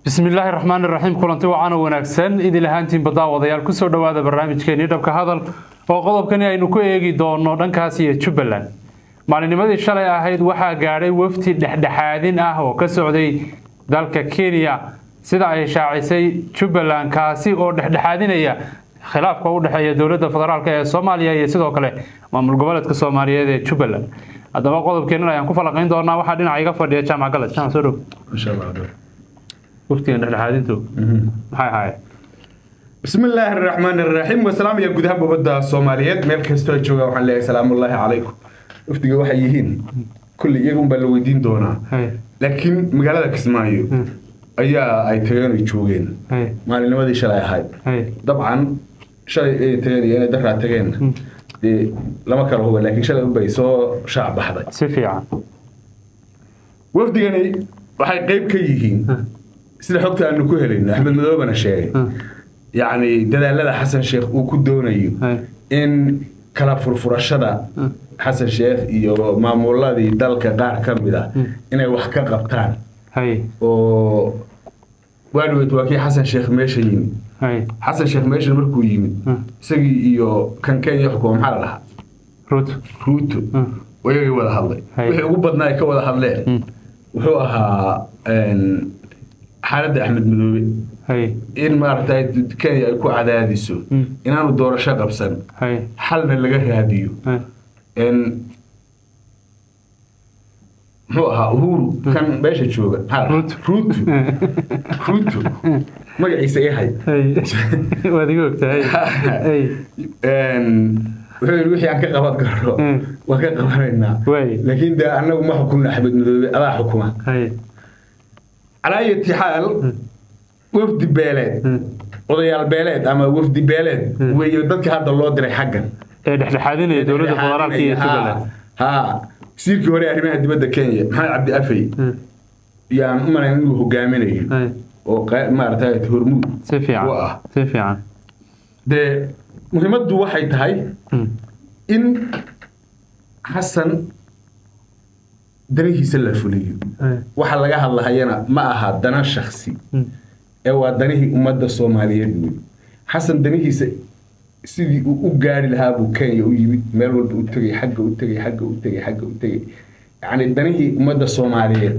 Bismillaahi raxmaani raxiim. Kulanti wacan oo wanaagsan idil ahaantiinba daawadayaal, kusoo dhowaada barnaamijkeenii Dhabka Hadal oo qodobkani aynu ku eegi doono dhankaas iyo Jubbaland. Maalinimadii shalay ahayd waxaa gaadhay wafdi dhexdhexaadin ah oo ka socday dalka Kenya, sida ay shaacisay Jubbaland, kaasi oo dhexdhexaadinaya khilaafka u dhexeeya dowladda federaalk ee Soomaaliya iyo sidoo kale maamul goboleedka Soomaaliyeed ee Jubbaland. Haddaba qodobkeenan ayaan ku falaqayn doonaa. Waxaa dhinaca iga fadhiya Jaamac Galad. Jaamac, soo dhow. Insha Allah. Wafdigan dhexdhexaadintu maxay ahaayeen? Bismi illaahi araxmaan iraxiim. Wasalaam iyo guud ahaan ummadda Soomaaliyeed meel kastoo jooga waxaan leeyahay salaamullaahi calaykum. Wafdiga waxay yihiin kulli iyagun baa la weydiin doonaa, laakiin magaalada Kismaayo ayaa ay tageen oy joogeen maalinimadii shalay ahayd. Dabcan shalay ay tageen iyo inay daraa tageen dee lama kala huba, laakiin shalay unbay soo shaac baxday. Si fiican. Wafdigani waxay qayb ka yihiin, sida xogta aanu ku helayno, Axmed Madoobana sheegay, yacni dadaalada Xasan Sheekh uu ku doonayo in kala furfurashada Xasan Sheekh iyo maamuladii dalka qaar ka mid ah inay wax ka qabtaan. Oo waadhaweyd waa kii Xasan Sheekh meesha yimid. Xasan Sheekh meesha markuu yimid, isagii iyo kan Kenya xukuma, maxaa la dhahaa? Ruto. Ruto, iyagii wada hadlay. Wixii ugu badnaa ay ka wada hadleen wuxuu ahaa xaaladda Axmed Madoobe, in maaragtay Kenya ay ku cadaadiso inaanu doorasho qabsan, xalna laga raadiyo. Muxuu ahaa Uhuru kan meesha jooga? Maxaa la dhahaa? Ruto. Ruto, Ruto magaciisa i hay. Waad iga ogtahay. Wuxuu yidhi wixii aan ka qaban karo waan ka qabanaynaa, laakiin dee annagu ma xukumna Axmed Madoobe, adaa xukuma. Calaa ayati xaal, wafdi beeleed, odayaal beeleed ama wafdi beeleed weeye dadka hadda loo diray xaggan ee dhexdhexaadinaya dowladda federaalka iyo Jubbaland. Ha, wasiirkii hore arrimaha dibadda Kenya, Maxamed Cabdi Afey, yaan u malayn inuu hogaaminayo oo maaragtay hormuud si fiican u ah. Si fiican. Dee muhiimaddu waxay tahay in Xasan danihiisa la fuliyo. Waxa laga hadlahayana ma aha dana shakhsi ee waa danihii ummadda Soomaaliyeed wey. Xasan danihiisa sidii uu u gaari lahaa buu Kenya u yimid, meel walba u tegay, xagga u tegay, xagga u tegay, xagga u tegay. Yacni danihii ummadda Soomaaliyeed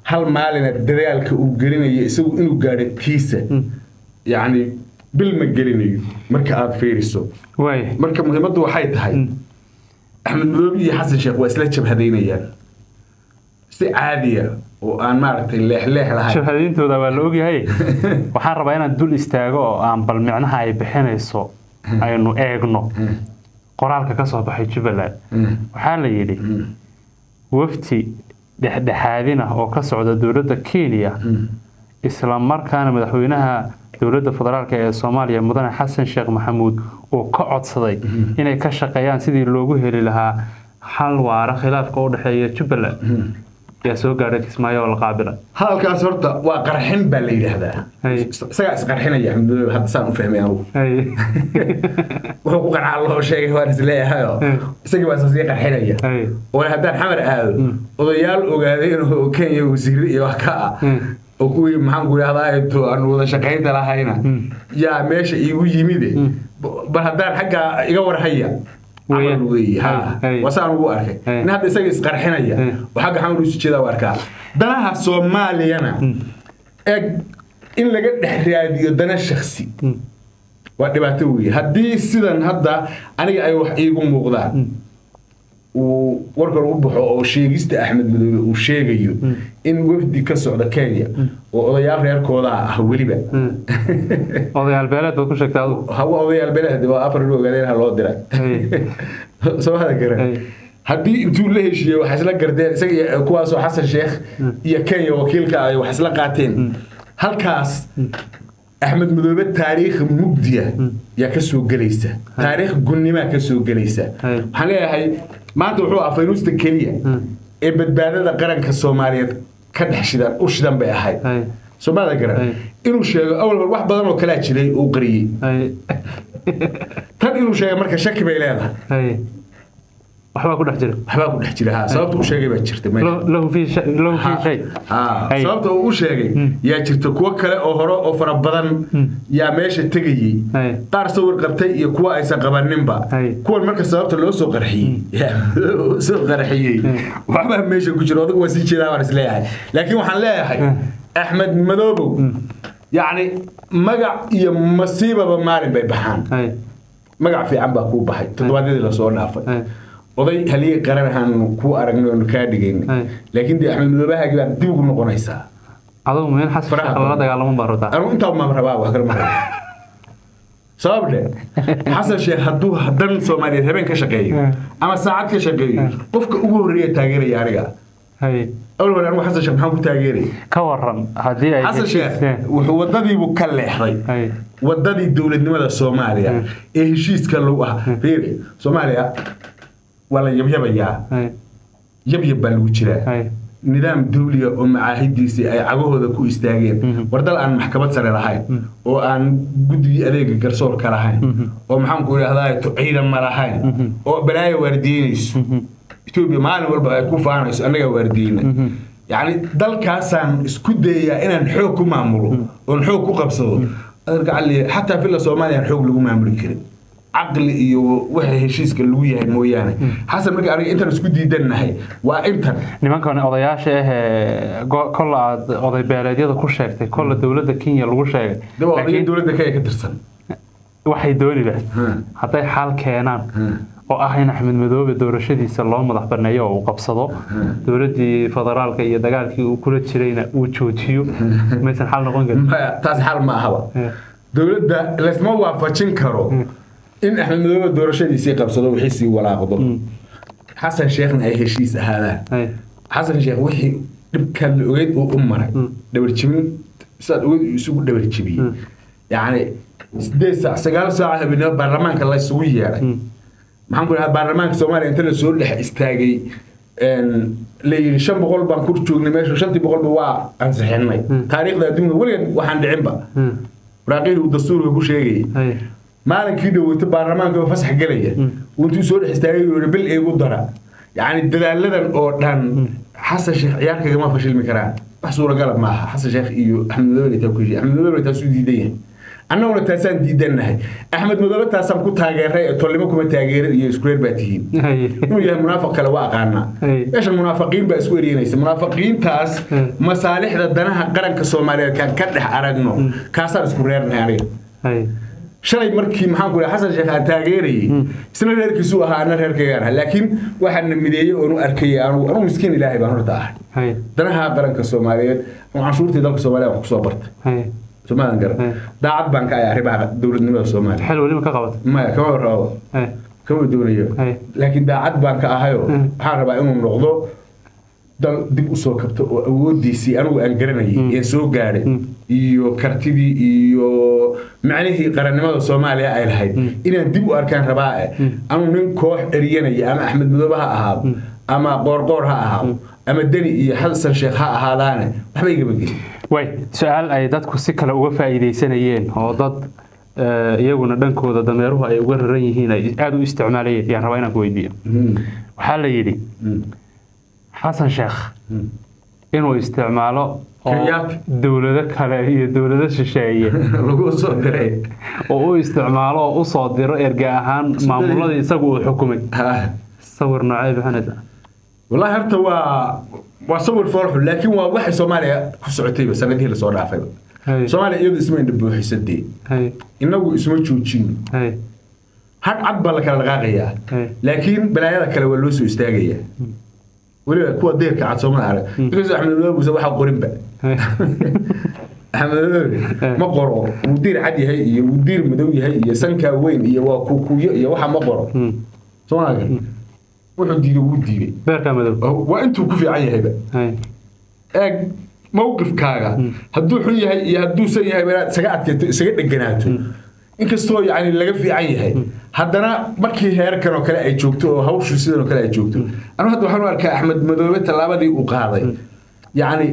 hal maalina dadaalka uu gelinayo isagu inuu gaadho tiisa, yacni bil ma gelinayo marka aad fiiriso. Marka muhiimaddu waxay tahay Axmed Madoobe iyo Xasan Sheekh waa isla jabhadaynayaan si caadiya oo aan maaragtay leexleex lahayn. Jabhadayntooda waa la ogyahay. Waxaan rabaa inaan dul istaago oo aan bal micnaha ay bixinayso aynu eegno. Qoraalka ka soo baxay Jubbaland waxaa la yidhi wafdi dhexdhexaadin ah oo ka socda dowladda Kenya, isla markaana madaxweynaha dowladda federaalk ee Soomaaliya Mudane Xasan Sheekh Maxamuud uu ka codsaday inay ka shaqeeyaan sidii loogu heli lahaa xal waara khilaafka u dhexeeya Jubbaland, yaa soo gaadhay Kismaayo oo la qaabila. Hadalkaas horta waa qarxin baa la yidhaahdaa. Isagaa isqarxinaya Axmed Madoobe hadda, saan u fahmay anugu. Wuxuu ku qancaa loo sheegay waan isleeyahayo, isagii baa sii qarxinaya oo haddaan Xamar aado odayaal ogaaday inuu Kenya wasiirre iyo wax ka ah oo kuwii, maxaan ku idhahdaa, to aan wada shaqaynta lahayna yaa meesha iigu yimide, bal haddaan xaggaa iga warhaya camal weeye. Ha, waa saan ugu arkay nin hadda isaga isqarxinaya oo xagga Xamar usu jeedaa u arkaa. Danaha Soomaaliyana eg in laga dhex raadiyo dana shakhsi waa dhibaato weeye. Haddii sidan hadda aniga ay wax iigu muuqdaan uu warkan u baxo oo sheegista Axmed Madoobe uu sheegayo in wafdi ka socda Kenya oo odayaal reerkooda ah weliba. Odayaal beeleed baad ku sheegtay adigu. Hawa odayaal beeleed waa afar nin ogaadeen ha loo diray, soo hada garan. Haddii intuu la heshiiyey wax isla gardeen isaga iyo kuwaasoo Xasan Sheekh iyo Kenya wakiilka ay wax isla qaateen, halkaas Axmed Madoobe taariikh mugdiya yaa ka soo gelaysa, taariikh gunnimaa ka soo gelaysa. Waxaan leeyahay maanta wuxuu ahaa faynuusta keliya ee badbaadada qaranka Soomaaliyeed ka dhex shidan u shidan bay ahayd. Soomaalida garan inuu sheego awal wax badan oo kalaa jiray uu qariyey, tan inuu sheego marka shaki bay leedahay. Waxbaa ku dhex jira. Waxbaa ku dhex jira, ha, sababta uu sheegay baa jirta meesha. Lahu fi shay, lahu fi shay. Sababta uu u sheegay yaa jirta. Kuwo kale oo hore oo fara badan yaa meesha tegayey, qaar sawir qabtay iyo kuwa aysan qabaninba. Kuwan marka sababta loo soo qarxiyey, soo qarxiyey, waxbaa meesha ku jira. Odagu waa sii jeedaa baan isleeyahay, laakiin waxaan leeyahay Axmed Madoobow, yacni magac iyo masiibaba maalin bay baxaan. Magac fiican baa kuu baxay toddobaadyadii lasoo dhaafay, oday haliyey qaran ahaan kuu aragnay oonu kaa dhigaynay, laakiin dee Axmed Madoobahaagii baad dib ugu noqonaysaa. Adigu meel Xasan Sheekh lala dagaalamo baa rabtaa? Anigu intaa ma rabaa, wax kale ma rabaa. Sabab dhe, Xasan Sheekh hadduu dan Soomaaliyeed habeen ka shaqeeyo ama saacad ka shaqeeyo, qofka ugu horreeya taageeraya aniga. Awal hore anigu Xasan Sheekh maxaan ku taageeraya? Ka waran haddii ay Xasan Sheekh wuxuu waddadiibu ka leexday, waddadii dowladnimada Soomaaliya ee heshiiska lagu ah. Fiiri, Soomaaliya waa la yabyabayaa, yabyab baa lagu jiraa, nidaam dawliya oo macaahidiisii ay cagahooda ku istaageen. War dal aan maxkamad sare lahayn oo aan guddigii adeega garsoorka lahayn oo maxaan ku idhahdaa ciidan ma lahayn oo balaayo waardiyeynayso, Etoobiya maalin walba ay ku faanayso annagaa waardiyeyna, yacni dalkaasaan isku dayayaa inaan xoog ku maamulo oon xoog ku qabsado. Adarka cali, xataa filla Soomaaliya aan xoog lagu maamuli karin, caqli iyo waxa heshiiska lagu yahay mooyaane. Xasan marka aniga intaan isku diidannahay waa intan. Nimankan odayaasha ah, kolla aad oday beeleedyada ku sheegtay, kolla dowladda Kenya lagu sheegay, odaya dowladda Kenya ka tirsan, waxay dooniba hadday xal keenaan oo ah in Axmed Madoobe doorashadiisa loo madax baneeyo oo uu qabsado, dowladdii federaalka iyo dagaalkii uu kula jirayna uu joojiyo, maysan xal noqon karin? Maya, taas xal ma ahaba. Dowladda laysma waafajin karo in Axmed Madoobe doorashadiisii qabsado, wixii sii walaaqdo, Xasan Sheekhna ay heshiis ahaadaan. Xasan Sheekh wixii dhibkan la ogeyd uu u maray, dhabarjibin sidaad ogeyd uu isugu dhabarjibiyey, yacni 8 saac 9 saac habeenimo baarlamaanka la isugu yeedhay, maxaan ku dhahaa, baarlamaanka Soomaaliya inta la soo dhex istaagay la yidhi 500 baan kur joognay meesha, 500-ba waa ansixinay. Taariikhda adduunka weligeed waxaan dhicinba waraaqihii uu dastuurka ku sheegayay. Maalinkii dhoweyta baarlamaanka oo fasax gelaya intuu soo dhex istaagay uu yidhi bil iigu dara. Yacni dadaaladan oo dhan Xasan Sheekh ciyaar kagama fashilmi karaan, wax suuragala maaha. Xasan Sheekh iyo Axmed Madoobe taa ku heshiiy, Axmed Madoobe taasuu diidan yahay, annaguna taasaan diidannahay. Axmed Madoobe taasaan ku taageeray ee tolnimo kuma taageerin iyo isku reer baa tihiin. Inuu yahay munaafiq kale waa aqaanaa. Meeshan munaafiqiin baa isku eryanaysa. Munaafiqiintaas masaalixda danaha qaranka Soomaaliyeed kaan ka dhex aragno kaasaan isku reernahay. Aniga shalay markii maxaan ku dhahay Xasan Sheekh aan taageerayay, isna reerkiisu ahaa, anna reerkaygaan ahaa, laakiin waxaan na mideeyey oon u arkayay anugu miskiin Ilaahay baan horta ahay, danaha qaranka Soomaaliyeed oo canshuurtii dalka Soomaaliya wax kusoo bartay. Soomaalan garan, daacad baan ka ahay arrimaha dowladnimada Soomaaliya. Xel weli ma ka qabatay? Maya, kama rabo, kama doonayo, laakiin daacad baan ka ahayoo waxaan rabaa inuu noqdo dal dib usoo kabto oo awooddiisii anigu aan garanayay ee soo gaadhay iyo kartidii iyo macnihii qarannimada Soomaaliya ay lahayd inaan dib u arkaan rabaa. Anugu nin koox eryanaya, ama Axmed Madoobe ha ahaado ama Qoorqoor ha ahaado ama Deni iyo Xasan Sheekh ha ahaadaane, waxba igama gelin. Way su-aal ay dadku si kale uga faa'iidaysanayeen oo dad iyaguna dhankooda dameeruhu ay uga raran yihiin ay aada u isticmaalayeen yaan rabaa inaan ku weydiiyo. Waxaa la yidhi Xasan Sheekh inuu isticmaalo oo dowlado kale iyo dowlado shisheeye lagu soo diray oo u isticmaalo oo usoo diro erga ahaan maamuladii isagu uu xukumay, sawir noocay bixinaysa? Wallahi horta waa sawir foolxun, laakiin waa waxay Soomaaliya ku socotayba sanadihii lasoo dhaafayba. Soomaaliya iyadu isma indha buuxisadee, innagu isma joojino, hadh cad baa la kala dhaqaaqayaa, laakiin balaayada kale waa loo soo istaagayaa, weliba kuwa deerka cad sooma arag. Inkastoo Axmed Madoobe uusan waxaa qorinba, Axmed Madoobe ma qoro wuu diir cad yahay iyo wuu diir madow yahay iyo sankaa weyn iyo waa kukuyo iyo waxa ma qoro. Sooma arag, wuxuu diiday wuu diiday. Beerkaa madow waa intuu ku fiican yahayba. Eeg, mowqifkaaga hadduu xun yahay iyo hadduusan yahay inaad isaga adkayto, isaga dheganaato, inkastoo yani laga fiican yahay, haddana markii heerkan oo kale ay joogto oo hawshu sidan oo kale ay joogto, anu hadda waxaan u arkaa Axmed Madoobe tallaabadii uu qaaday, yacni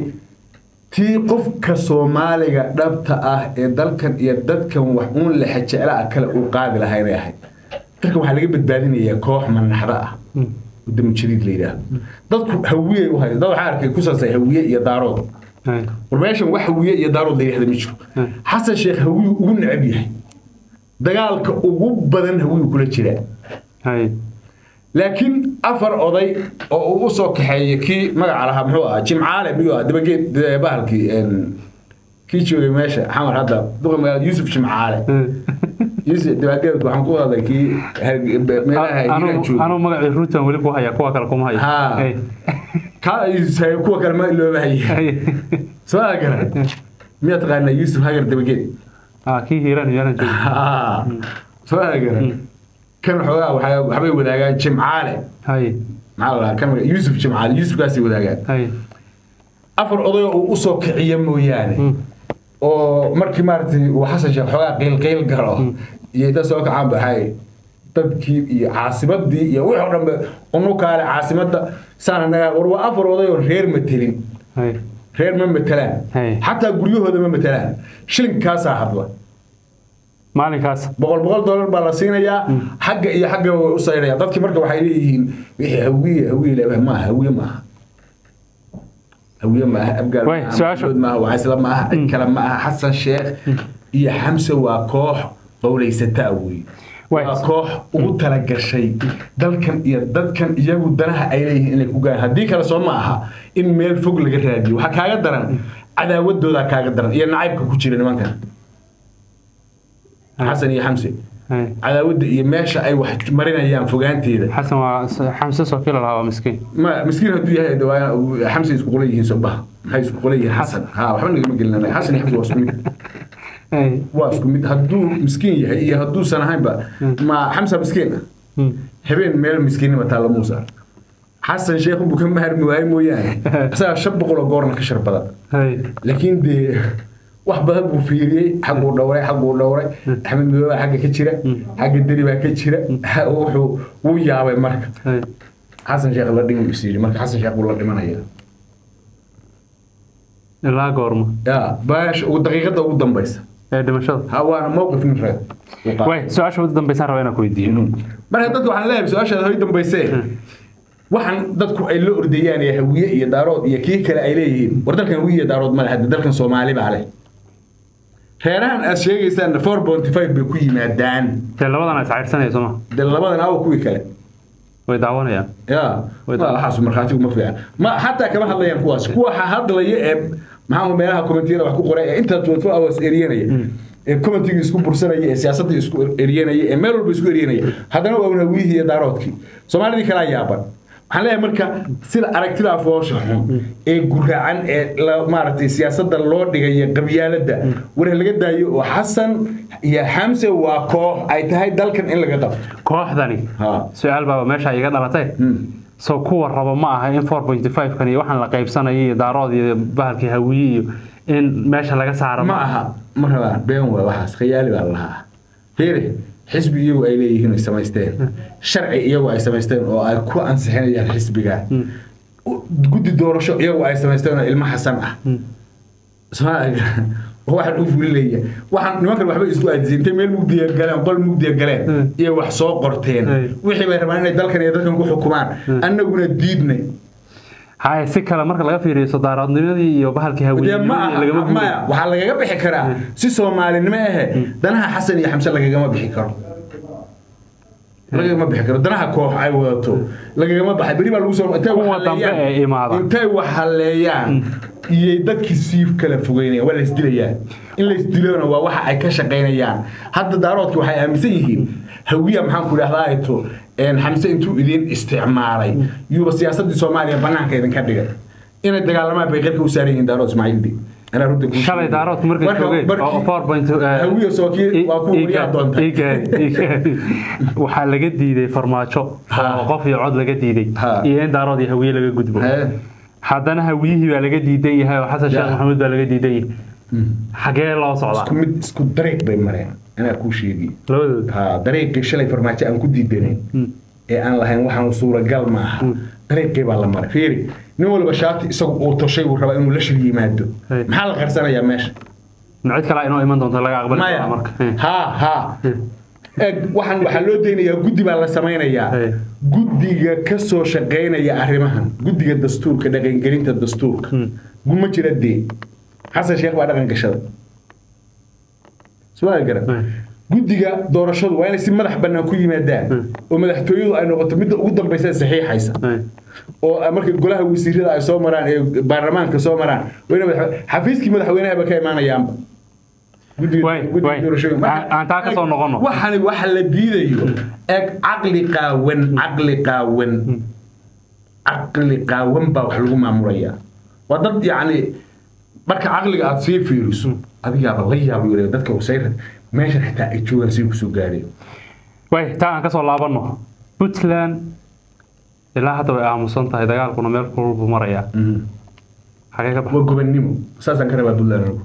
tii qofka Soomaaliga dhabta ah ee dalkan iyo dadkan wax uun lexe jecla ah kale uu qaadi lahaa inay ahayd. Dalkan waxaa laga badbaadinayaa koox manaxda ah. Damu Jadiid la yidhaahdo dadku Hawiye u hayo dad waxaa arkay ku saabsan Hawiye iyo Daarood. War meeshan wax Hawiye iyo Daarood la yidhaahdo ma jiro. Xasan Sheekh Hawiye ugu necab yahay, dagaalka ugu badan Hawiye kula jira. Laakiin 4 oday oo uu u soo kaxeeyay kii magaca lahaa muxuu ahaa Jimcaale miyuu ahaa dabageed bahalkii kii joogay meesha Xamar hadda duqa magaalada Yuusuf Jimcaale. Yuusuf dabageed waxaan ku hadlay kii meelaha Hiiraan joogay. Anuu magacii Ruutan weli ku haya, kuwa kale kuma hayo. Ka Yuusuf kuwa kale ma iloobahay. Soo garan miyaa taqaanaa Yuusuf Hagar dabageed? Kii Hiiraan joogay. Soo garan kan xoogaa waxbay wadaagaan Jimcaale. Maxaa la kan Yuusuf Jimcaale, Yuusufkaasay wadaagaan. 4 oday oo uu u soo kiciya mooyaane oo markii maaragtay uu Xasan Sheekh xoogaa qiilqiil galo iyo inta soo kacaan baxay dadkii iyo caasimadii iyo wixii oo dhanba unu kaale caasimadda saan annaga. War waa 4 oday oo reer matelin, reer ma matelaan, xataa guryahooda ma matelaan, shilinkaasaa hadla maalinkaas. $100 baa la siinayaa xagga iyo xagga way u sayrayaan dadkii. Marka waxay leeyihiin wixii Hawiye Hawiye leeyahay maaha, Hawiye maaha, Hawiye maaha, Abgaal maaha, Wacaysla maaha, cid kale maaha. Xasan Sheekh iyo Xamse waa koox qowlaysataa wey, waa koox ugu talagashay dalkan iyo dadkan iyagu danaha ay leeyihiin inay ku gaaraan. Haddii kale soo ma aha in meel fog laga raadiyo. Waxaa kaaga daran cadaawadoodaa kaaga daran iyo nacaybka ku jira nimankan Xasan iyo Xamse, cadaawadda iyo meesha ay wax marinayaan fogaanteeda. Xasan waa Xamse soo kila lahaa waa miskiin. Ma miskiin hadduu yahay dhawaan Xamse isku qola yihiin soo baha, maxay isku qola yihiin Xasan? Ha waxba nagama gelinana, Xasan iyo Xamse waa isku mid, waa isku mid. Hadduu miskiin yahay iyo hadduusan ahaynba ma Xamse miskiin ah habeen meel miskiinnima taalla muusa. Xasan Sheekh buu ka maarmi waayey mooyaane isagaa 500 oo goorna ka shar badan, laakiin dee wax badan buu fiiriyey, xagguu dhowray, xagguu dhowray. Axmed Madoobe xagga ka jira, xagga Deri baa ka jira, wuxuu wuu yaabay marka Xasan Sheekh la dhimi is yidhi. Marka Xasan Sheekh buu la dhimanaya ilaa goorma ya baash ugu daqiiqada ugu dambaysa ee dhimashada. Ha waana mowqif nin reer. Way su-aasha ugu dambaysan rabaa inaan ku weydiiyo. Marka dadka waxaan leeyahay su-aashaada hoy dambaysee waxaan dadku ay la ordayaan ee Hawiye iyo Daarood iyo kii kale ay leeyihiin, war dalkan Hawiye iyo Daarood ma leh, hadda dalkan Soomaali baa leh. Reerahan aad sheegaysaan 4.5 bay ku yimaadaan. Dee labadan is cayrsanaya sooma? Dee labadan awa kuwii kale way daawanayaan. Ya waxaas markhaatigu ma fiican, ma xataa kama hadlayaan kuwaas. Kuwa hadlaya ee maxaa meelaha commentiyada wax ku qoray ee inta 24 hours eryanaya ee commentiga isku bursanaya ee siyaasadda isku eryanaya ee meel walba isku eryanaya, haddana waa un Hawiyihii iyo Daaroodkii, Soomaalidii kalaa yaaban. Waxaan leeyahay marka sida aragtida foosha xun ee guraacan ee maaragtay siyaasadda loo dhigaya qabyaaladda war laga daayo oo Xasan iyo Xamse waa koox ay tahay dalkan in laga qabto. Kooxdani su-aal baaba meesha iga dhalatay. Soo kuwa rabo ma aha in 4.5 kan iyo waxaan la qaybsanayay iyo Daarood iyo bahalkii Hawiye iyo in meesha laga saaro? Ma aha, ma rabaan, been waa waxaas, khiyaali baa lahaa. Fiiri, xisbi iyagu ay leeyihiin ay samaysteen, sharci iyagu ay samaysteen oo ay ku ansixinayaan xisbiga, guddi doorasho iyagu ay samaysteen oo ilmo Xasan ah waxaan u fulinaya. Waxaan nimankan waxba isku aadisay intay meel mugdiya galeen, qol mugdiya galeen iyo wax soo qorteen, wixii bay rabaan inay dalkan iyo dadkan ku xukumaan, annaguna diidnay. Hay si kale marka laga fiiriyo sodaaradnimadii iyo bahalkii haweenimada maya waxaa lagaga bixi karaa si Soomaalinimo ahe. Danaha Xasan iyo Xamse lagagama bixi karo, lagagama bixi karo danaha koox ay wadato lagagama baxay. Beri baa lagu soo intay intay wax haleeyaan iyo dadkii siif kala fogeynaya waa la isdilayaa. In la isdilona waa waxa ay ka shaqaynayaan hadda. Daaroodki waxay aaminsan yihiin Hawiya maxaan ku idhahdaa ayto Xamse intuu idin isticmaalay yuuba siyaasaddii Soomaaliya banaanka idinka dhigay inay dagaalamaan bay qeybka u saaran yihiin Daarood Ismaaciildi. Anaa runta kuu shalay Daarood markay joogeen oo 4. Hawiya soo kii waa ku wariyaa doonta. Waxaa laga diiday farmaajo oo qof iyo cod laga diiday iyo in Daarood iyo Hawiye laga gudbo. Haddana Hawiyihii baa laga diidan yahay oo Xasan Sheekh Maxamuud baa laga diidan yahay. Xagee loo socdaa? Isku mid, isku dariiq bay mareen, anaa kuu sheegi labadooda. Ha dariiqii shalay farmaajo aan ku diidanayn ee aan lahayn waxaan suuragal ma aha, dariiqii baa la maray. Fiiri, nin walba shaati isagu uu toshay buu rabaa inuu la shir yimaado. Maxaa la qarsanayaa meesha? Cid kale inoo iman doonta laga aqbali marka. Ha ha Eeg, waxaan waxaa loo daynayaa guddi baa la samaynayaa, guddiga ka soo shaqaynaya arrimahan, guddiga dastuurka, dhaqangelinta dastuurka ma jira. Dee Xasan Sheekh baa dhaqan gashada soo garan. Guddiga doorashadu waa inay si madax bannaan ku yimaadaan oo madaxtooyadu ay noqoto midda ugu dambaysa ee saxiixaysa, oo marka golaha wasiirada ay soo maraan ee baarlamaanka soo maraan, waa inay xafiiskii madaxweynahaba ka imaanayaanba. Aan taa ka soo noqono. Waxani waxa la diidayo, eeg, caqli qaawan, caqli qaawan, caqli qaawan baa wax lagu maamulayaa. Waa dad yacni marka caqliga aad sii fiiriso adigaaba la yaabo yidhahda dadka wasayrad meeshan xitaa ay joogaan sii kusoo gaareen. Way taa aan kasoo laabanno. Puntland ilaa hadda way aamusan tahay, dagaalkuna meel kulul buu marayaa. Xagee ka baxa? Waa gobannimo, saasaan ka rabaa Puntland anigu.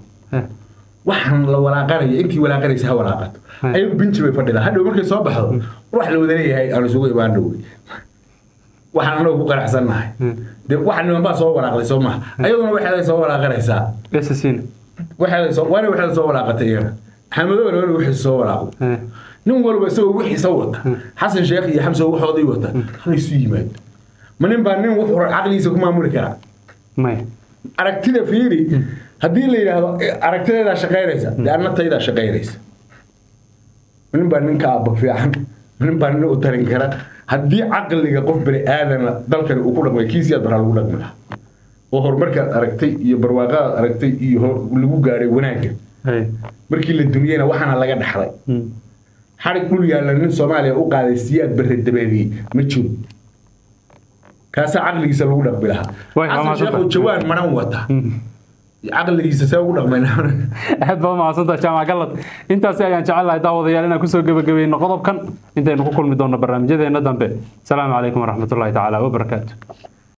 Waxaan la walaaqanaya, intii walaaqanaysa ha walaaqato, ayagu binji bay fadhidaa. Hadhow markay soo baxdo wax la wada leeyahay aan isugu imaan dhowey, waxaan anagu ku qanacsannahay. Dee waxa niman baa soo walaaqday soo maaha, ayaduna waxeeday soo walaaqanaysaa. SSC waxeeday soo waana waxeeda soo walaaqatay iyana, Xamadoona waana wixiisa soo walaaqday. Nin walba isagoo wixiisa wata, Xasan Sheekh iyo Xamse waxoodii wata, hala isu yimaado. Ma nin baa nin wuxuu caqligiisa ku maamuli karaa? Maya. Aragtida fiiri, haddii la yidhaahdo aragtideedaa shaqaynaysa, dee anna taydaa shaqaynaysa. Nin baa ninka aabba fiican, nin baa nin u tarin kara. Haddii caqliga qof bani aadama dalkani uu ku dhaqmay, kiisiyaad baraa lagu dhaqmi lahaa oo horumarkaad aragtay iyo barwaaqadaad aragtay iyo lagu gaadhay wanaagga. Markii la dumiyeyna waxaana laga dhaxlay xarig dhul yaalla nin Soomaaliya u qaaday Siyaad Barre dabeedii ma jiro. Kaasaa caqligiisa lagu dhaqmi lahaa. Xasan Sheekh oo jawaan maran wata caqligiisa see ugu dhaqmayna? Aad baad mahadsantahay, Jaamac Galad. Intaasi ayaan jecel lahay, daawadayaal, inaan kusoo gebagabayno qodobkan. Intaynu ku kulmi doonno barnaamijyadeena dambe, asalaamu calaykum waraxmatullaahi tacaala wabarakaatu.